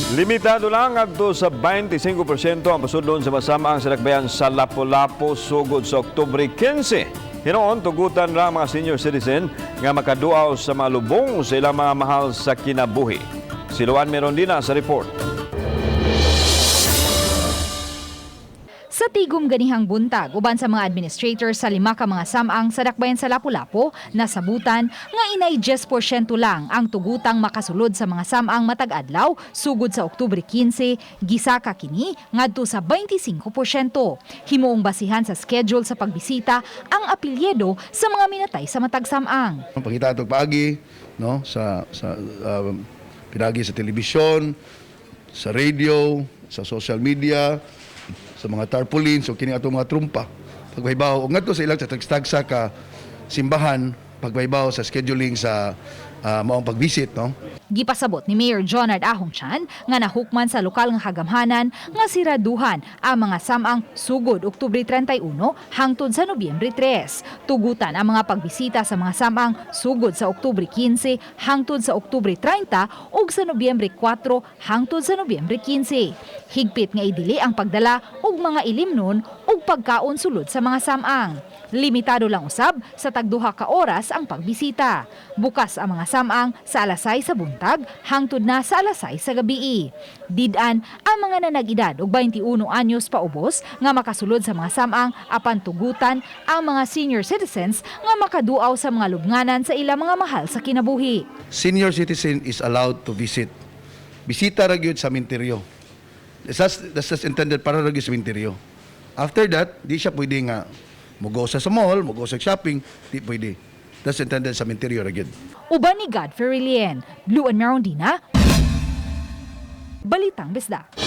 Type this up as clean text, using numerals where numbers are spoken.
Limitado lang adto sa 25% ang pasudlon sa masamang sa dakbayan sa Lapu-Lapu sugod sa Oktubre 15. Hinuon, tugutan ra ang mga senior citizen nga makaduaw sa mga lubong sa ilang mga mahal sa kinabuhi. Si Luan Merondina sa report. Sa tigom ganihang buntag, uban sa mga administrator sa lima ka mga samang sa dakbayan sa Lapu-Lapu, nasabutan nga inay 10% lang ang tugutang makasulod sa mga samang matag adlaw sugod sa Oktubre 15, gisaka kini ngadto sa 25%. Himuong basihan sa schedule sa pagbisita ang apelyido sa mga minatay sa matag samang. Pangita atong paagi, no, sa pinagi sa telebisyon, sa radio, sa social media, sa mga tarpaulin, so kini atong mga trumpa. Pagbahibaw og ngadto sa ilang sa tagsa ka simbahan, pagbahibaw sa scheduling sa maong pagvisit, no. Gipasabot ni Mayor Jonard Ahong Chan nga nahukman sa lokal nga kagamhanan nga siraduhan ang mga samang sugod Oktubre 31 hangtod sa Nobyembre 3. Tugutan ang mga pagbisita sa mga samang sugod sa Oktubre 15 hangtod sa Oktubre 30 ug sa Nobyembre 4 hangtod sa Nobyembre 15. Higpit nga idili ang pagdala og mga ilimnon ug pagkaon sulod sa mga samang. Limitado lang usab sa tagduha ka oras ang pagbisita. Bukas ang mga samang sa alas 6 sa buntag hangtod na sa alas 6 sa gabii. Did-an ang mga nanag-edad og 21 anyos paubos nga makasulod sa mga samang, apan tugutan ang mga senior citizens nga makaduaw sa mga lubnganan sa ilang mga mahal sa kinabuhi. Senior citizen is allowed to visit. Bisita ra gyud sa sementeryo. That's just intended para ra gyud sa sementeryo. After that, di siya pwede nga mugo sa mall, mugo sa shopping, di pwede. That's intended sa sementeryo ra gyud. Uban ni Godfrey Lien, Luan Merondina, Balitang Bisdak.